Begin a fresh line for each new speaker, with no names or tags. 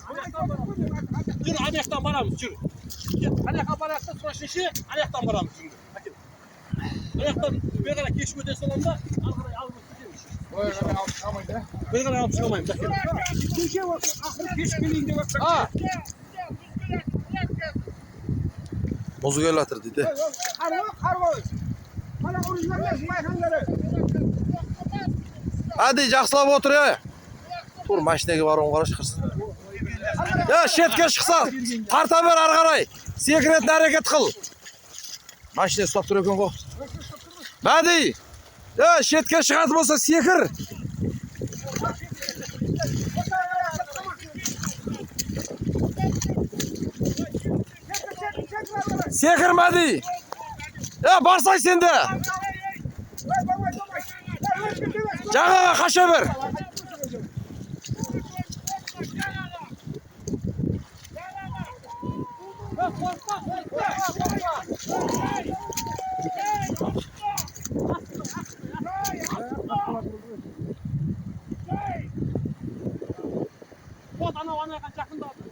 Жүр, ана жақтан барамыз, жүр. Ана жаққа барайық та, срочно ана жақтан барамыз, жүр. Әкел. Ана жақтан бері қарай кешіп өте саламын да, ары қарай алып өтіп кетеміз.
Былай қарай алып шыға алмайды, ә?
Бері қарай алып шыға алмаймыз, әкел.
Кеше осы ақыры кеш келейін деп жатсаң.
А,
Мұз келіп жатыр дейді.
Қарғы, қарғы. Қара ұрылар майхандары.
Әди жақсылап отыр, е. Тур машинаға баруын қарашы қырсын. Е, шетке шықса, тарта бер ары қарай. Секіретін әрекет қыл. Машина ұстап тұр екен ғой. Мәди, е, шетке шығатын болса секір. Секір, Мәди. Е, барсай сен де. Жағаға қаша бер.
Вот анау ана жаққа жақындады.